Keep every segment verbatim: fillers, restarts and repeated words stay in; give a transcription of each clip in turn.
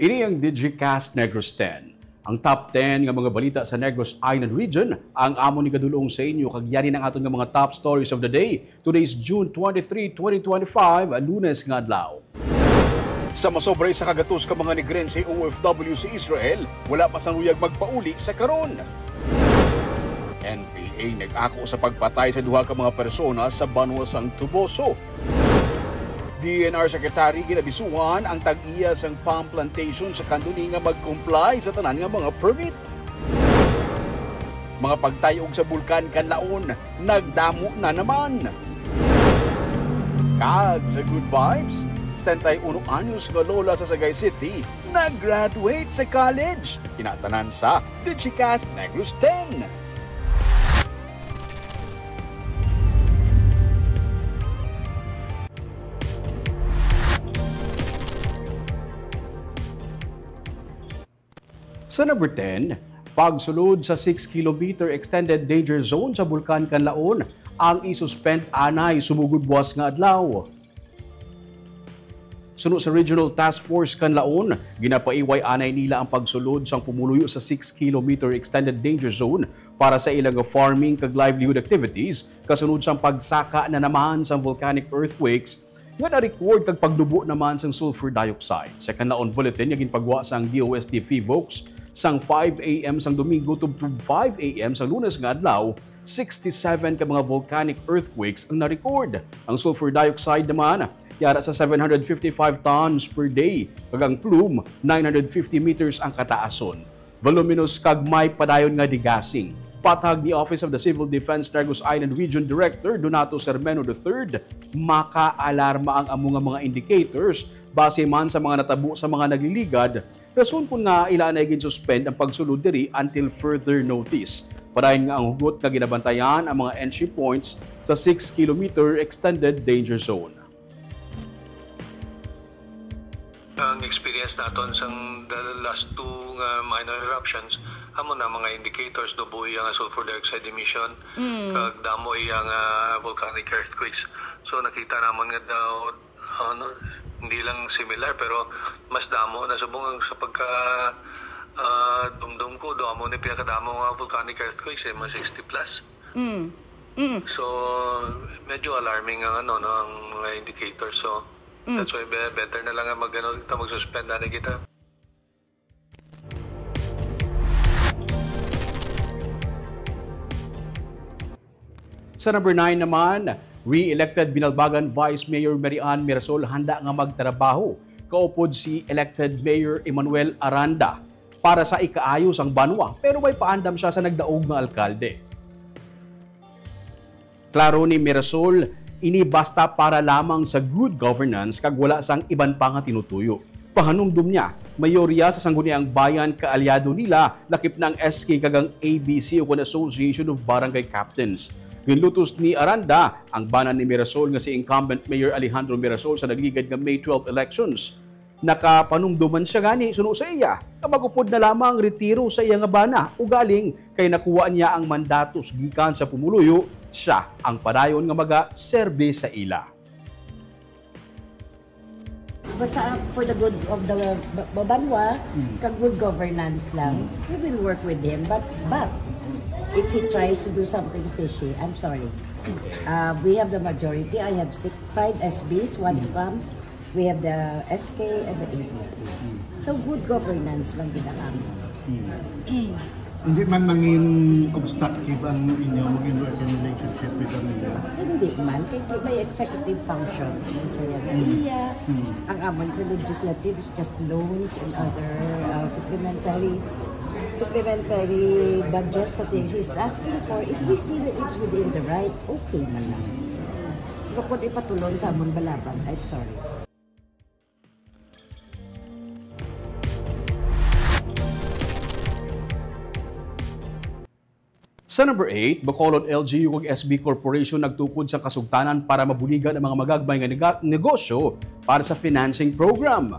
Ini ang Digicast Negros ten. Ang top ten nga mga balita sa Negros Island Region ang amon igadul-ong sa inyo, kag yari ang aton nga mga top stories of the day. Today is June twenty-three, twenty twenty-five, Lunes nga adlaw. Sa masobra sa kagatos ka mga Negrense O F W sa Israel, wala pa sang luyag magpauli sa karon. N P A nag-ako sa pagpatay sa duha ka mga persona sa banwa sang Toboso. D N R Secretary ginabisuhan ang tag-iya sang palm plantation sa Candoni nga mag-comply sa tanan nga mga permit. Mga pagtayog sa Bulkan Kanlaon nagdamo na naman. Kag sa good vibes, setenta y uno anyos nga lola sa Sagay City nag-graduate sa college. Ina tanan sa Digicast Negros ten. Sa number ten, pagsulod sa six kilometer extended danger zone sa Bulkan Kanlaon ang i-suspend anay sumugod buwas nga adlaw. Suno sa Regional Task Force Kanlaon, ginapaiway anay nila ang pagsulod sang pumuluyo sa six kilometer extended danger zone para sa ila nga farming kag livelihood activities kasunod sang pagsaka na naman sang volcanic earthquakes nga na-record kag pagdubo naman sang sulfur dioxide. Sa Kanlaon Bulletin nga ginpagwa sang D O S T PHIVOLCS sang five A M sang Domingo tubtob five A M sang Lunes nga adlaw, sixty-seven ka mga volcanic earthquakes ang na-record. Ang sulfur dioxide naman yara sa seven hundred fifty-five tons per day, kag ang plume, nine hundred fifty meters ang kataason. Voluminous kag may padayon nga degassing. Patag ni Office of the Civil Defense Negros Island Region Director Donato Sermeno the third, makaalarma ang amo nga mga indicators base man sa mga natabo sa mga nagliligad, rason kon ngaa ila anay ginsuspend ang pagsulod diri until further notice. Padayon nga ang hugot nga ginabantayan ang mga entry points sa six kilometer extended danger zone. Ang experience naton sang the last two nga minor eruptions, amo na mga indicators, dubo iya nga sulfur dioxide emission, Mm. kag damo iya nga volcanic earthquakes. So, nakita namon nga daw, ano, hindi lang similar, pero mas damo na subong ang sa pagka, ah, dumdum ko, do amo ni pinakadamo nga volcanic earthquakes, eh, mga sixty plus. Mm. Mm. So, medyo alarming ang, ano, no, ang mga indicators. So, Mm. that's why be-, better na lang nga mag-, ano, kita, mag-suspend na kita. Sa number nine naman, re-elected Binalbagan Vice Mayor Mary Ann Mirasol handa nga magtrabaho kaupod si elected Mayor Emmanuel Aranda para sa ikaayo sang banwa, pero may paandam siya sa nagdaog nga alkalde. Klaro ni Mirasol, ini basta para lamang sa good governance kag wala sang iban pa nga tinutuyo. Pahanumdom niya, mayorya sa Sangguniang Bayan kaalyado nila, lakip na ang S K kag ang A B C ukon Association of Barangay Captains. Ginlutos ni Aranda ang bana ni Mirasol nga si incumbent Mayor Alejandro Mirasol sa nagligad nga May twelve elections. Nakapanumdom man siya gani, suno sa iya, nga mag-upod na lamang ang retiro sa iya nga bana, ugaling kay nakuha niya ang mandatos gikan sa pumuluyo, siya ang padayon nga magaserbi sa ila. Basta for the good of the ba-, banwa, Mm. kag good governance lang, Mm. we will work with him. But, but, if he tries to do something fishy, I'm sorry. Uh, we have the majority. I have six, five S Bs, one Mm. com. We have the S K and the A B C. Mm. So, good governance lang gid ang amon. Mm. Mm. Hindi man mangin obstructive ang inyo maging working relationship with the mayor? Hindi man, kay may executive functions, may chair Mm. siya. Mm. Ang amon sa legislative is just loans and other, uh, supplementary, supplementary budgets that he's asking for. If we see that it's within the right, okay man lang. Pero kung ipatulon sa amon balaban, I'm sorry. Sa number eight, Bacolod L G U kag S B Corporation nagtukod sa kasugtanan para mabuligan ang mga magagmay nga nega-, negosyo para sa financing program.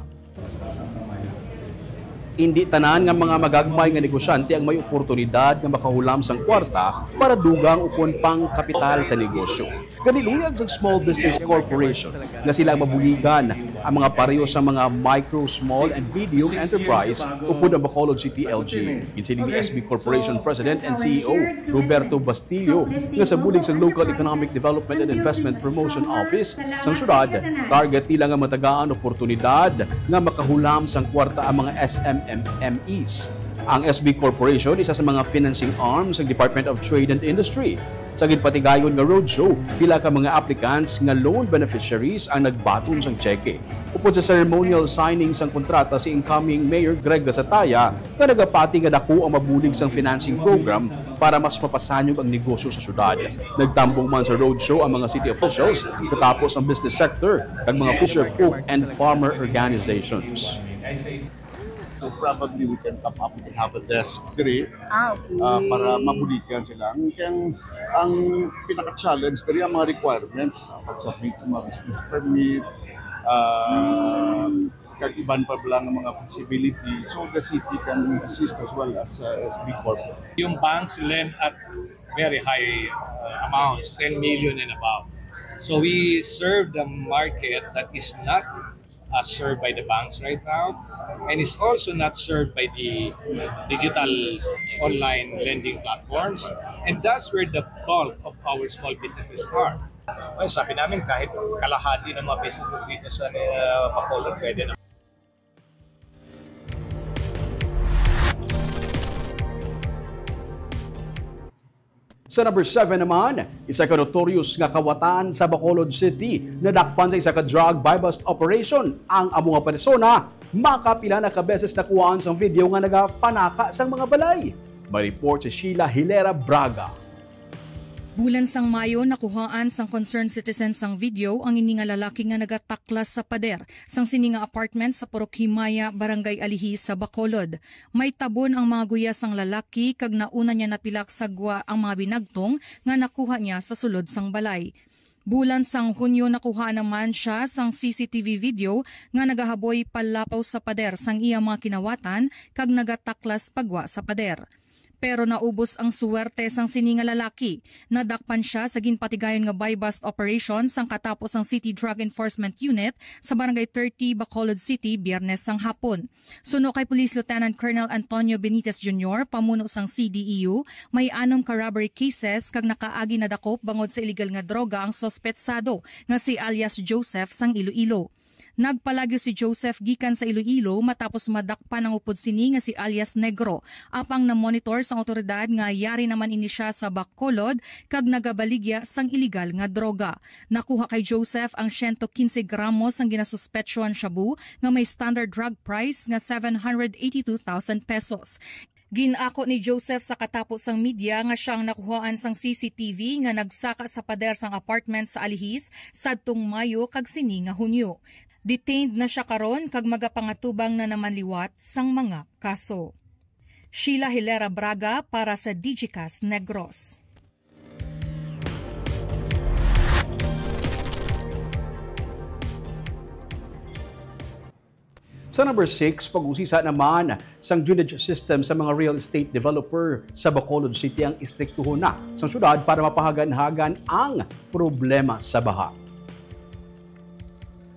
Indi tanan nga mga magagmay nga negosyante ang may oportunidad nga makahulam sang kwarta para dugang ukon pangkapital sa negosyo. Gani, luyag sang Small Business Corporation nga sila ang mabuligan Ang mga pareho sa mga micro, small, and medium enterprise upod ang Bacolod City L G. Ginsiling ni S B Corporation President and C E O Roberto Bastillo nga sa bulig sa Local Economic Development and Investment Promotion Office sang syudad, target nila nga matagaan oportunidad nga makahulam sang kwarta ang mga S M M M Es. Ang S B Corporation isa sa mga financing arm sa Department of Trade and Industry. Sa ginpatigayon nga roadshow, pila ka mga applicants nga loan beneficiaries ang nagbaton sang tseke. Upod sa ceremonial signing sang kontrata, si incoming Mayor Greg Gasataya nga nagapati nga dako ang mabulig sang financing program para mas mapasanyog ang negosyo sa syudad. Nagtambong man sa roadshow ang mga city officials, katapos ang business sector, kag mga fisher folk and farmer organizations. So probably we can come up, we can have a desk diri Ah, okay. Ah, para mabuligan sila. Ang, ang, ang pinaka-challenge diri ang mga requirements, ang pag-submit sa mga business permit, ah, kag iban pa lang ang mga feasibility, so the city can assist as well as uh, S B Corp. Yung banks lend at very high uh, amounts, ten million and above. So we serve the market that is not uh, served by the banks right now, and is also not served by the digital online lending platforms. And that's where the bulk of our small businesses are. Ay, sabi namin, kahit kalahati ng mga businesses dito sa uh, Bacolod, pwede na. Sa number seven naman, isa ka notorious nga kawatan sa Bacolod City nadakpan sa isa ka drug buy-bust operation. Ang amo nga persona, makapila na ka beses nakuhaan sang video nga nagapanaka sang mga balay. May report si Sheila Hilera Braga. Bulan sang Mayo, nakuhaan sang concerned citizen sang video ang ini nga lalaki nga nagataklas sa pader sang sini nga apartment sa Purok Himaya, Barangay Alihis sa Bacolod. May tabon ang mga guya sang lalaki kag nauna niya napilak sa gwa ang mga binagtong nga nakuha niya sa sulod sang balay. Bulan sang Hunyo, nakuha naman siya sang C C T V video nga nagahaboy palapaw sa pader sang iya mga kinawatan kag nagataklas pagwa sa pader. Pero naubos ang suwerte sang sini nga lalaki. Nadakpan siya sa ginpatigayon nga buy-bust operation sang katapos sang City Drug Enforcement Unit sa Barangay thirty, Bacolod City, Biyernes sang hapon. Suno kay Police Lieutenant Colonel Antonio Benitez Junior, pamuno sang C D E U, may anom ka robbery cases kag nakaagi nadakop bangod sa iligal nga droga ang suspetsado nga si alias Joseph sang Iloilo. Nagpalagyo si Joseph gikan sa Iloilo matapos madakpan ang upod sini nga si alias Negro. Apang na-monitor sang awtoridad nga yari naman ini sia sa Bacolod kag nagabaligya sang iligal nga droga. Nakuha kay Joseph ang siyento kinse gramos sang ginasuspetsuhan shabu nga may standard drug price nga seven hundred eighty-two thousand pesos. Gin-ako ni Joseph sa katapo sang media nga sia ang nakuhaan sang C C T V nga nagsaka sa pader sang apartment sa Alihis sadtong Mayo kag sini nga Hunyo. Detained na sia karon kag magapangatubang na naman liwat sang mga kaso. Sheila Hilera Braga para sa Digicast Negros. Sa number six, pag-usisa naman sang drainage system sa mga real estate developer sa Bacolod City ang istriktuhon na sang syudad para mapahagan-hagan ang problema sa baha.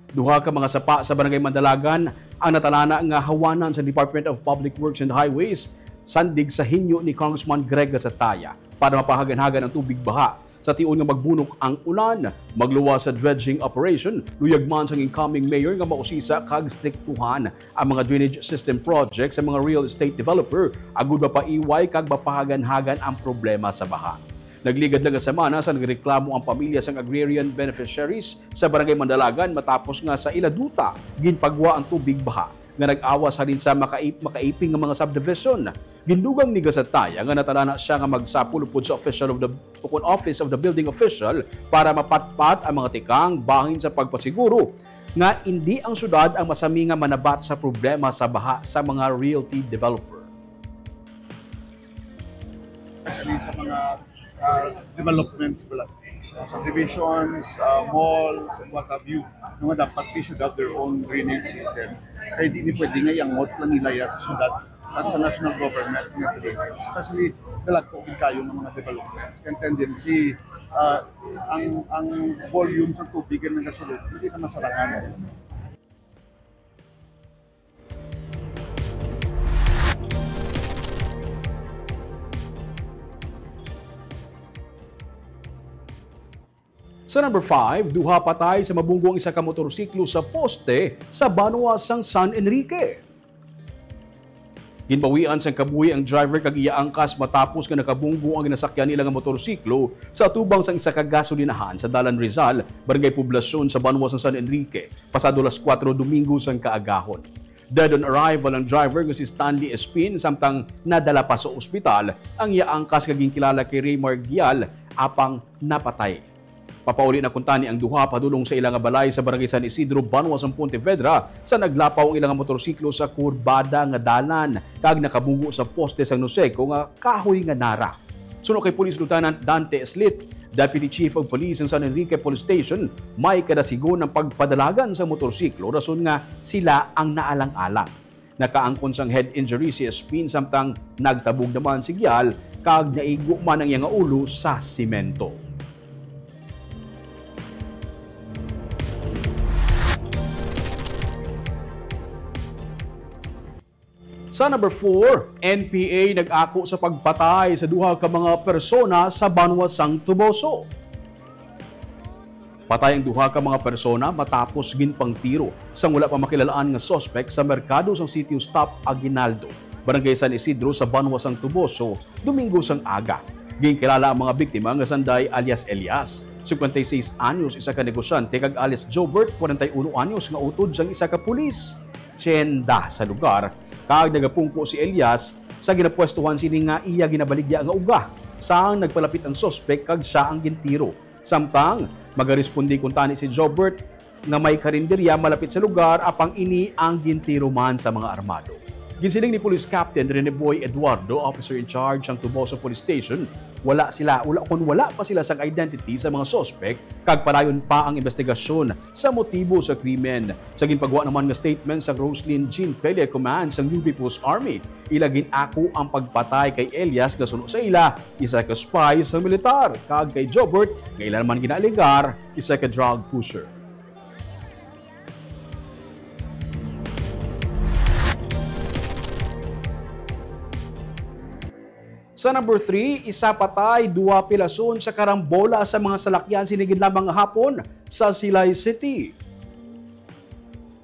Duha ka mga sapa sa Barangay Mandalagan ang natalana nga hawanan sa Department of Public Works and Highways, sandig sa hinyo ni Congressman Greg Gasataya para mapahagan-hagan ang tubig baha. Sa tion nga magbunok ang ulan, magluwas sa dredging operation, luyag man sang incoming mayor nga mausisa kag striktuhan ang mga drainage system project sa mga real estate developer agud mapaiway kag mapahagan-hagan ang problema sa baha. Nagligad lang nga semana sa nagreklamo ang pamilya sang agrarian beneficiaries sa Barangay Mandalagan matapos nga sa ila duta ginpagwa ang tubig baha nga nag-awas halin sa makaip makaiping nga mga subdivision. Gindugang ni Gasataya nga natalana sia nga magsapol upod sa official of the ukon Office of the Building Official para mapatpat ang mga tikang bahin sa pagpasiguro nga indi ang syudad ang masami nga manabat sa problema sa baha sa mga realty developer. Especially sa mga uh, developments pala, subdivisions, uh, malls, and what have you, nga dapat they should have their own drainage system. Kaya di ni pwede nga iangot lang nila ya sa syudad at sa national government nga drainage. Especially, dalagko gid kayo ng mga developments. Kaya tendency, uh, ang, ang volume sa tubig nga nagasulod, hindi na masarangan. Sa number five, duha patay sa mabunggo ang isa ka motorsiklo sa poste sa banwa sang San Enrique. Ginbawian sang kabuhi ang driver kag iya angkas matapos nga nakabunggo ang ginasakyan nila nga motorsiklo sa atubang sang isa ka gasolinahan sa Dalan Rizal, Barangay Poblacion sa banwa sang San Enrique, pasado alas kuwatro Domingo sang kaagahon. Dead on arrival ang driver nga si Stanley Espin, samtang nadala pa sa ospital ang iya angkas nga ginkilala kay Raymar Gial, apang napatay. Papauli na kuntani ang duha padulong sa ila nga balay sa Barangay San Isidro, banwa sang Pontevedra, sa naglapaw ang ila nga motorsiklo sa kurbada nga dalan kag nakabunggo sa poste sang Noseco nga kahoy nga nara. Suno kay Police Lieutenant Dante Eslit, Deputy Chief of Police sa San Enrique Police Station, may kadasigon ang pagpadalagan sa motorsiklo rason nga sila ang naalang-alang. Nakaangkon sang head injury si Espin, samtang nagtabog naman si Gial kag naigo man ang iya nga ulo sa semento. Sa number four, N P A nag-ako sa pagpatay sa duha ka mga persona sa banwa sang Toboso. Patay ang duha ka mga persona matapos ginpangtiro sang wala pa makilal-an nga suspek sa merkado sang sitio Stop Aguinaldo, Barangay San Isidro sa banwa sang Toboso, Domingo sang aga. Ginkilala ang mga biktima nga sanday alias Elias, cincuenta y seis anyos, isa ka negosyante, kag alias Jobert, kwarenta y uno anyos, nga utod sang isa ka pulis. Tsenda sa lugar, kag nagapungko si Elias sa ginapwestuhan sini nga iya ginabaligya nga uga, sang nagpalapit ang suspek kag sia ang gintiro. Samtang magaresponde kuntani si Jobert nga may karinderya malapit sa lugar, apang ini ang gintiro man sa mga armado. Ginsiling ni Police Captain Rene Boy Eduardo, officer in charge sang Toboso Police Station, wala sila, wala, kon wala pa sila sang identity sa mga suspek, kag padayon pa ang investigasyon sa motibo sa krimen. Sa ginpagwa naman nga statement sang Roslyn Jean Pele Command sang New People's Army, ila gin-ako ang pagpatay kay Elias nga suno sa ila, isa ka spy sa militar, kag kay Jobert nga ila naman ginaalegar, isa ka drug pusher. Sa number three, isa patay, duha pilason sa karambola sa mga salakyan sini gid lamang nga hapon sa Silay City.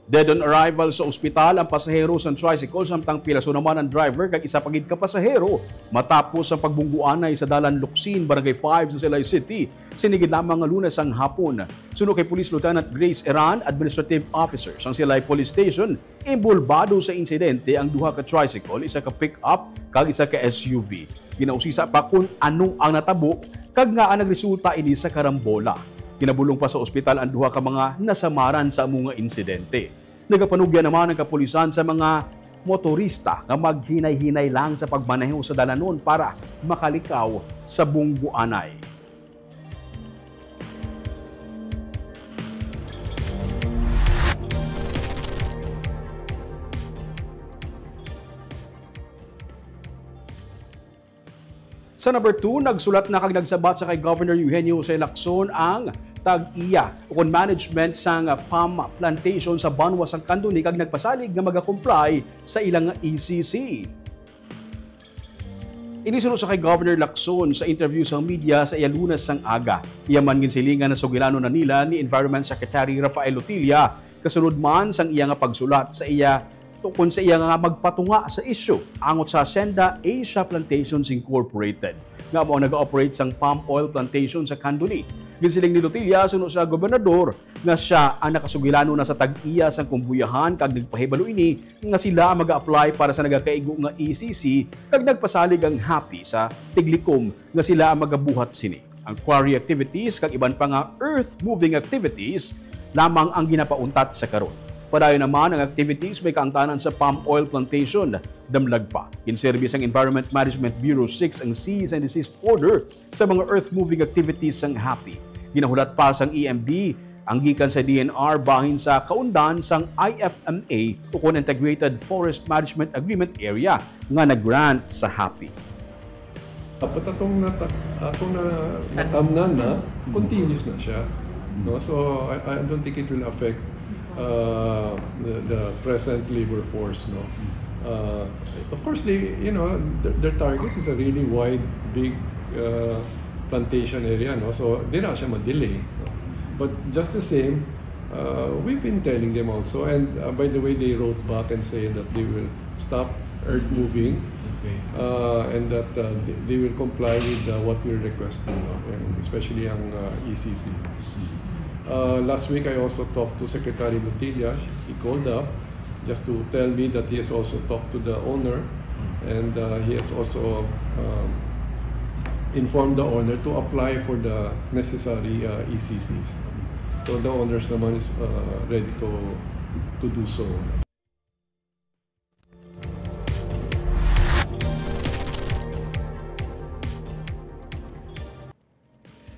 Dead on arrival sa ospital ang pasahero sang tricycle, samtang pilason naman ang driver kag isa pa gid ka pasahero matapos ang pagbungguanay sa Dalan Locsin, Barangay five sa Silay City, sini gid lamang nga Lunes sang hapon. Suno kay Police Lieutenant Grace Eran, Administrative Officer sang Silay Police Station, inbolbado sa insidente ang duha ka tricycle, isa ka pick-up kag isa ka S U V. Ginausisa pa kon ano ang natabo kag ngaa nagresulta ini sa karambola. Ginabulong pa sa ospital ang duha ka mga nasamaran sa amo nga insidente. Nagapanugyan naman ang kapulisan sa mga motorista nga maghinay-hinay lang sa pagmaneho sa dalanon para makalikaw sa bungguanay. Sa number two, nagsulat na kag nagsabat sa kay Governor Eugenio Jose Lacson ang tag-iya ukon management sang palm plantation sa banwa sang Candoni kag nagpasalig nga maga-comply sa ilang E C C. Ini suno sa kay Governor Lacson sa interview sa media sa iya Lunes sang aga. Iya man ginsilingan nga sugilanon na nila ni Environment Secretary Rafael Lotilla, kasunod man sang iya nga pagsulat sa iya ukon sa iya nga magpatunga sa isyu angot sa Hacienda Asia Plantations Incorporated, nga amo ang nag-operate sang palm oil plantation sa Candoni. Ginsiling ni Lotilla, suno sa gobernador, nga sia ang nakasugilanon na sa tag-iya sang kumbuyahan kag nagpahibalo ini nga sila ang mag-a-apply para sa nagakaigo nga E C C, kag nagpasalig ang Happy sa tiglikom nga sila ang magabuhat sini. Ang quarry activities kag iban pa nga earth-moving activities lamang ang ginapauntat sa karon. Padayon naman ang activities may kaangtanan sa palm oil plantation, damlag pa. Ginserbi sang Environment Management Bureau six ang cease and desist order sa mga earth-moving activities sang Happy. Ginahulat pa sang E M B ang gikan sa D N R bahin sa kaundan sang I F M A ukon Integrated Forest Management Agreement Area nga nag-grant sa Happy. Dapat atong nata-, atong na-, natamnan na, continuous na siya. No? So, I, I don't think it will affect, uh, the, the present labor force, no? Uh, of course, they, you know, their, their target is a really wide, big, uh, plantation area, no? So, dira siya ma-delay, no? But just the same, uh, we've been telling them also, and, uh, by the way, they wrote back and say that they will stop earth moving, Okay. uh, and that, uh, they, they will comply with, uh, what we're requesting, no? And especially ang, uh, E C C. Uh, last week, I also talked to Secretary Mutilla. He called up just to tell me that he has also talked to the owner, and, uh, he has also, um, informed the owner to apply for the necessary, uh, E C Cs. So the owners naman is, uh, ready to, to do so.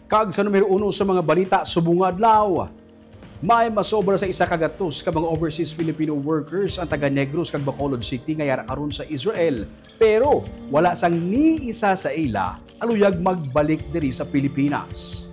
Kag sa numero uno sa mga balita subong nga adlaw, may masobra sa isa ka gatos ka mga overseas Filipino workers ang taga Negros kag Bacolod City nga yara karon sa Israel, pero wala sang ni isa sa ila ang luyag magbalik diri sa Pilipinas.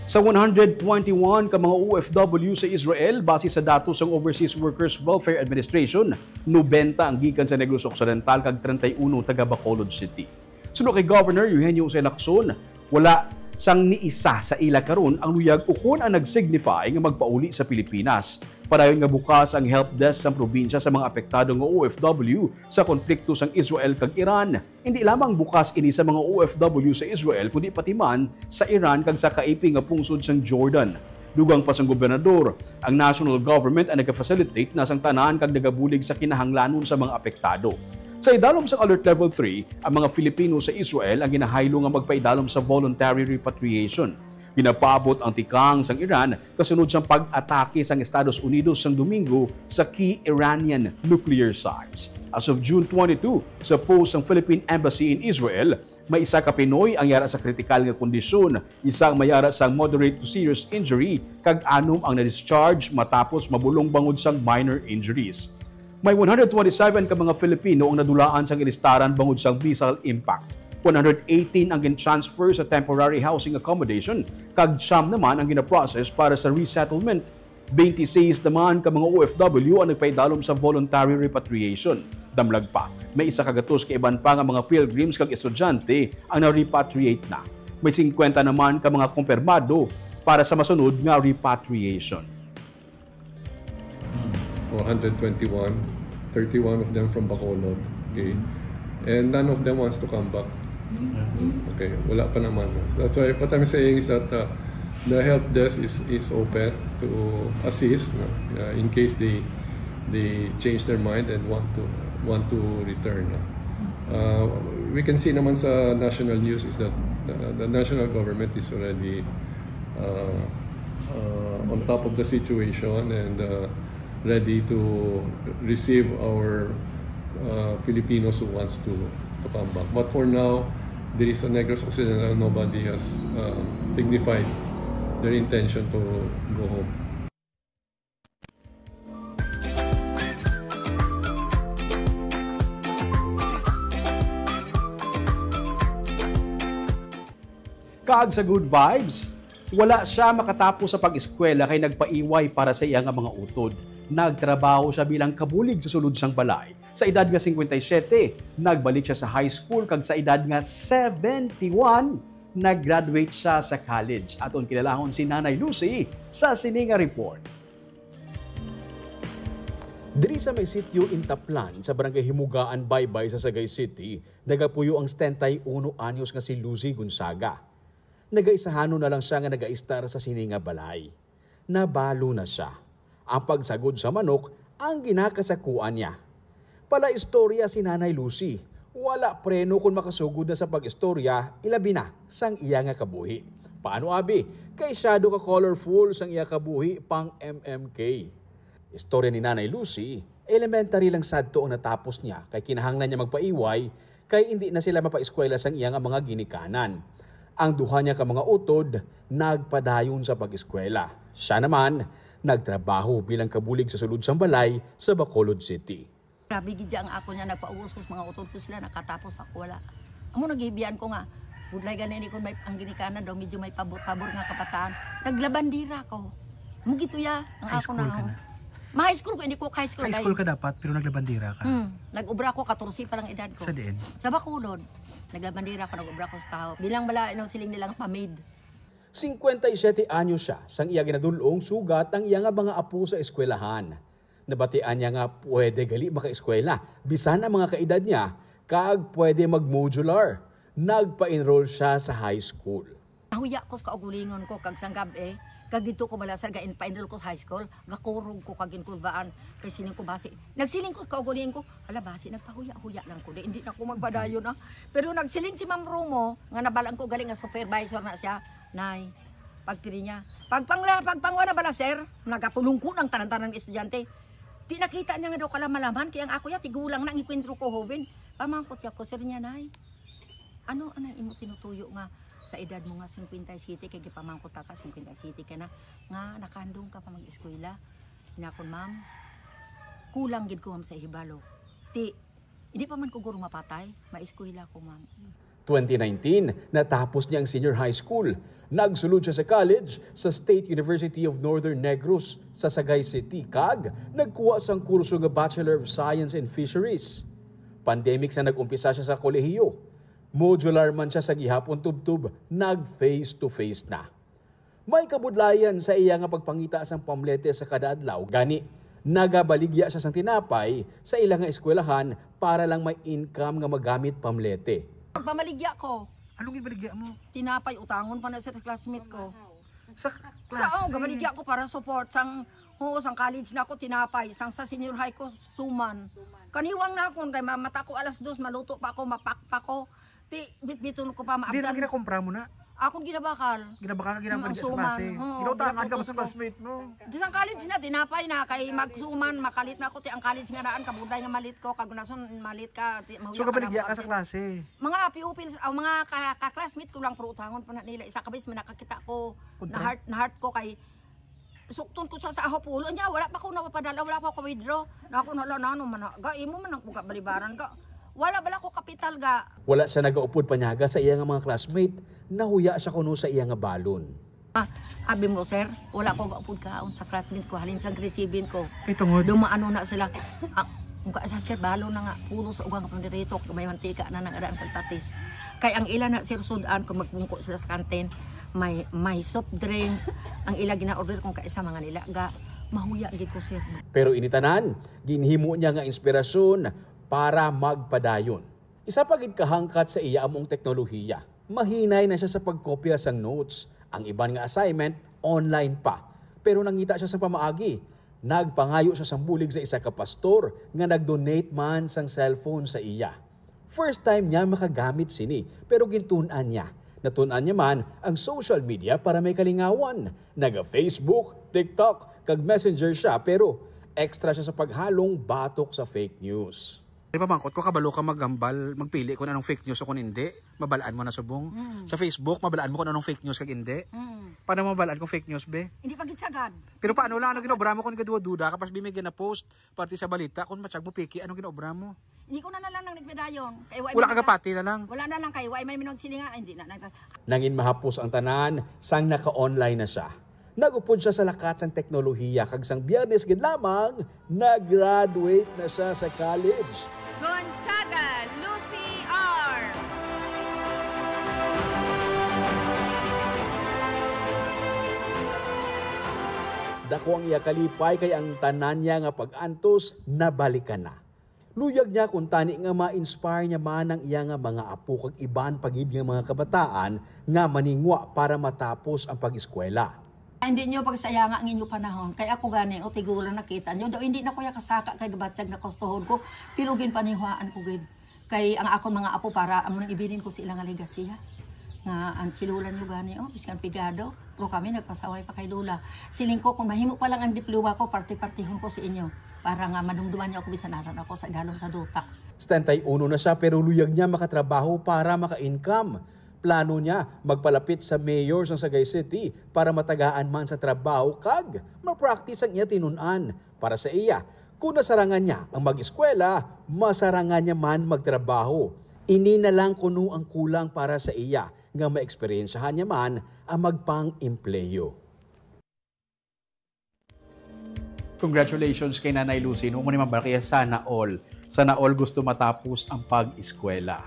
Sa one hundred twenty-one ka mga O F W sa Israel, base sa datos sang Overseas Workers Welfare Administration, nobenta ang gikan sa Negros Occidental kag treinta y uno taga Bacolod City. Suno kay Governor Eugenio Jose Lacson, wala sang ni isa sa ila karon ang luyag ukon ang nag-signify nga magpauli sa Pilipinas. Padayon nga bukas ang help desk sang probinsya sa mga apektado nga O F W sa konflikto sang Israel kag Iran. Hindi lamang bukas ini sa mga O F W sa Israel, kundi pati man sa Iran kag sa kaiping nga pungsod sang Jordan. Dugang pa sang gobernador, ang national government ang nagafacilitate na sang tanan kag nagabulig sa kinahanglanon sa mga apektado. Sa idalom sang Alert Level three, ang mga Filipino sa Israel ang ginahaylo nga magpaidalom sa voluntary repatriation. Ginapaabot ang tikang sang Iran kasunod sang pag-atake sang Estados Unidos sang Domingo sa key Iranian nuclear sites. As of June twenty-two, sa post sang Philippine Embassy in Israel, may isa ka Pinoy ang yara sa kritikal nga kondisyon, isa ang may yara sang moderate to serious injury, kag anom ang na-discharge matapos mabulong bangod sang minor injuries. May one hundred twenty-seven ka mga Filipino ang nadulaan sang ilistaran bangod sang missile impact. One hundred eighteen ang gin-transfer sa temporary housing accommodation, kag siyam naman ang ginaprocess para sa resettlement. Twenty-six naman ka mga O F W ang nagpaidalom sa voluntary repatriation. Damlag pa, may isa ka gatos ka iban pa nga mga pilgrims kag estudyante ang na-repatriate na. May singkwenta naman ka mga kumpirmado para sa masunod nga repatriation. One hundred twenty-one, thirty-one of them from Bacolod. Okay. And none of them wants to come back. Okay, wala pa naman. That's why what I'm saying is that uh, the help desk is, is open to assist, no? Uh, in case they they change their mind and want to want to return, no? Uh, we can see naman sa national news is that the, the national government is already uh, uh, on top of the situation and uh, ready to receive our uh, Filipinos who wants to, to come back. But for now, there is a Negros Occidental, nobody has uh, signified their intention to go home. Kag sa good vibes, wala siya makatapos sa pag-eskwela kay nagpaiway para sa iya nga mga utod. Nagtrabaho siya bilang kabulig sa sulod sang balay. Sa edad nga singkwenta y siyete, nagbalik siya sa high school kag sa edad nga seventy-one, nag-graduate siya sa college. Aton kilalahon si Nanay Lucy sa sini nga report. Diri sa may sitio Intaplan sa Barangay Himugaan, Baybay sa Sagay City, nagapuyo ang setenta y uno anyos nga si Lucy Gonzaga. Nagaisahanon na lang siya nga nagaistar sa sini nga balay. Nabalo na siya. Ang pagsagod sa manok ang ginakasakuan niya. Palaistorya si Nanay Lucy. Wala preno kon makasugod na sa pag-istorya, ilabi na sang iya nga kabuhi. Paano abi? Kay syado ka colorful sang iya kabuhi pang M M K. Istorya ni Nanay Lucy, elementary lang sadto ang natapos niya kay kinahanglan niya magpaiway kay indi na sila mapaeskwela sang iya nga mga ginikanan. Ang duha niya ka mga utod nagpadayon sa pag-eskwela. Siya naman, nagtrabaho bilang kabulig sa sulod sang balay sa Bacolod City. Grabe gid ang ako niya, nagpaubos ko sa mga utod ko sila, nakatapos ako, wala. Amo nagihibian ko nga, budlay gani ni kung may ang ginikanan daw, medyo may pabor-pabor nga kabataan. Naglabandira ko. Mugito ya ang ako na. Ma-high school ko, hindi ko high school. High school ka dapat, pero naglabandera ka. Hmm, nag-obra ko, katorse pa lang edad ko. Sa diin? Sa Bacolod. Naglabandera ko, nag-obra ko sa tao. Bilang bala, ano, siling nilang pamid. Singkwenta y siyete anyos siya sang iya ginadul-ong sugat ang iya nga mga apo sa eskwelahan. Nabatian niya nga pwede gali makaeskwela bisan ang mga kaedad niya, kag pwede mag-modular. Nagpa-enroll siya sa high school. Nahuya ko sa kaugalingon ko kag sang gab-i, kag didto ko bala sa ga-, pa-enroll ko sa high school, gakurog ko kag ginkulbaan kay siling ko basi. Nagsiling ko sa kaugalingon ko, "Hala basi, nagpahuya-huya lang ko, di, hindi na ko magpadayon ah." Pero nagsiling si Ma'am Romo, nga nabalaan ko galing nga supervisor na siya, "Nay, pagpili niya, pagpangla, pagpangwa na bala, sir, nagapulong ko ng tanan-tanan ng estudyante." Di nakita niya nga daw kalamalaman, kaya ang ako ya, tigulang na ang ikwentro ko, hoben. Pamangkot siya ko, "Sir niya, nay." Ano anang imo tinutuyo nga sa edad mo nga singkwenta y siyete, kay gipamangkot ta ka, singkwenta y siyete ka na, nga nakahandom ka pa mag-eskwela? Hinakon, ma'am, kulang gid ko, ma'am, sa hibalo. Ti, hindi pa man ko guro mapatay, maeskwela ko, ma'am. Twenty nineteen, natapos niya ang senior high school. Nagsulod siya sa college sa State University of Northern Negros sa Sagay City kag nagkuha sang kurso nga Bachelor of Science in Fisheries. Pandemic sa nag-umpisa siya sa kolehiyo. Modular man siya sa gihapon tubtob, nag face to face na. May kabudlayan sa iya nga pagpangita sang pamlete sa kada adlaw, gani nagabaligya siya sang tinapay sa ila nga eskwelahan para lang may income nga magamit pamlete. Pamaligya ko. Anong ibaligya mo? Tinapay, utangon pa na sa classmate ko. Sa klase? Sa, oh, gabaligya ko para support sang Oo, sang college na ako, tinapay. Sang sa senior high ko, suman. Kaniwang na akon, kay mamata ko alas dos, maluto pa ako, mapak pa ko. Ti, bitbiton ko pa, maabdan. Di na ginakumpra mo na? Akon ginabakal. Ginabakal ka, ginabakal sa klase. Oo, ginautangan ka mo sa classmate mo. Di sang college na, tinapay na, kay magsuman, makalit na ako, ti ang college nga naan, kabuday nga malit ko, kag nason, malit ka, ti, mahuya ka na. So, gabaligya ka sa klase? Mga piupil, ang mga ka, ka-classmate ko lang, pero utangon pa na nila, isa ka bes, may nakakita ko, na-heart, na-heart ko kay, Sukton ko sa sa aho pulo niya, wala pa ko napapadala, wala pa ko withdraw. Na ako nala nano man ga imo man ang kuga balibaran ka. Wala bala ko kapital ga. Wala siya nagaupod panyaga sa iya nga mga classmate. Nahuya siya kuno sa iya nga balon. Ah, abi mo sir, wala ko gaupod kaon sa classmate ko halin sang grade seven ko. Kay tungod. Dumaano na sila. Ah, Kung ka sa sir, balo na nga, pulo sa ugang panirito, kung may mantika na nang araan kag patis. Kay ang ila na sir, sud-an kung magpungko sila sa kantin, may, may soft drink, ang ila gina-order kung kaisa mga nila, ga, mahuya gid ko sir. Pero ini tanan, ginhimo niya nga inspirasyon para magpadayon. Isa pa gid kahangkat sa iya amo ang teknolohiya. Mahinay na siya sa pagkopya sang notes. Ang iban nga assignment, online pa. Pero nangita siya sa pamaagi. Nagpangayo siya sang bulig sa isa ka pastor nga nag-donate man sang cellphone sa iya. First time niya makagamit sini, pero gintun-an niya. Natun-an niya man ang social media para may kalingawan. Naga-Facebook, TikTok, kag Messenger siya, pero extra siya sa paghalong batok sa fake news. Di ba, mangkot ko, kabalo ka maghambal, magpili kung anong fake news o kung hindi? Mabalaan mo na subong. Mm. Sa Facebook, mabalaan mo kung anong fake news kag hindi? Mm. Paano mo mabalaan kung fake news, be? Hindi pa gid sagad. Pero paano lang, ano ginobra mo kung gaduha-duda ka, pas bimigyan na post, parte sa balita, kung matsyag mo piki, anong ginobra mo? Hindi ko na na lang nagpadayon. Kay wa Wala man ka nagka- pati na lang. Wala na lang kay wa man minogsilinga, ay, hindi na nagka- Nangin mahapos ang tanan sang naka-online na siya. Nag-upod siya sa lakat sang teknolohiya kag sang Biyernes gid lamang, nag-graduate na siya sa college. Gonzaga, Lucy R. Dako ang iya kalipay kay ang tanan niya nga pag-antos nabalikan na. Luyag niya kuntani nga ma-inspire niya man ang iya nga mga apo kag iban pa gid nga mga kabataan nga maningwa para matapos ang pag-eskwela. Ay, hindi niyo pagsayanga ang inyo panahon. Kay ako gani, o tigulang nakita niyo, daw hindi na ko ya kasaka kay gabatyag na kostohon ko, pero ginpanihuaan ko gid. Kay ang akon mga apo para amo nang ibilin ko sa ila nga legasiya. Nga ang si Lola niyo gani, oh, biskan pigado, pero kami nagpasaway pa kay Lola. Siling ko, kung mahimo pa lang ang diploma ko, parte-partihon ko sa inyo. Para nga madumduman niyo ako bisan aran ako sa idalom sa duta. Setenta y uno na siya pero luyag niya makatrabaho para maka-income. Plano niya magpalapit sa mayor sang Sagay City para matagaan man sa trabaho kag ma-practice ang iya tinun-an. Para sa iya, kung nasarangan niya ang mag-eskwela, masarangan niya man magtrabaho. Ini na lang kuno ang kulang para sa iya nga maeksperyensyahan niya man ang magpang-empleyo. Congratulations kay Nanay Lucy. No, mo naman ba kaya sana all? Sana all gusto matapos ang pag-eskwela.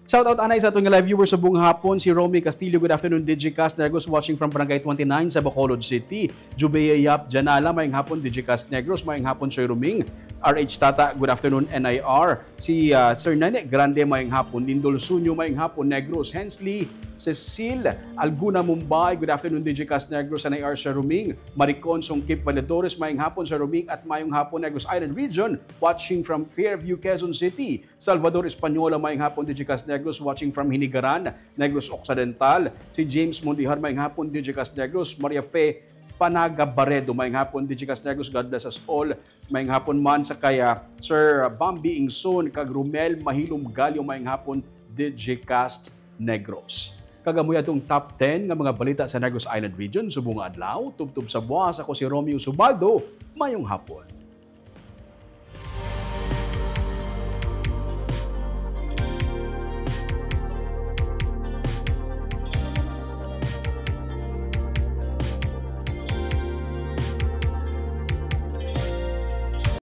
Shout out anay sa aton nga live viewers sa buong hapon, si Romy Castillo, good afternoon, Digicast Negros, watching from Barangay twenty-nine sa Bacolod City. Jubea Yap Janala, mayong hapon, Digicast Negros, mayong hapon, Sir Roming. R H Tata, good afternoon, N I R. Si ah, Sir Nene Grande, mayong hapon. Lindol Sunyo, mayong hapon. Negros Hensley, Cecil Alguna Mumbai, good afternoon, Digicast Negros, N I R, Sir Roming. Maricon Songkip Valladores, mayong hapon, Sir Roming, at mayong hapon, Negros Island Region, watching from Fairview, Quezon City. Salvador Española, mayong hapon, Digicast Negros, watching from Hinigaran, Negros Occidental. Si James Mondihar, mayong hapon, Digicast Negros. Maria Fe Panaga Baredo, mayong hapon, Digicast Negros. God bless us all. Mayong hapon man sa kaya Sir Bambi Ingson kag Romel Mahilom Gallo, mayong hapon, Digicast Negros. Kag amoy atong top ten nga mga balita sa Negros Island Region subong nga adlaw. Tubtob sa buwas, ako si Romeo Subaldo. Mayong hapon.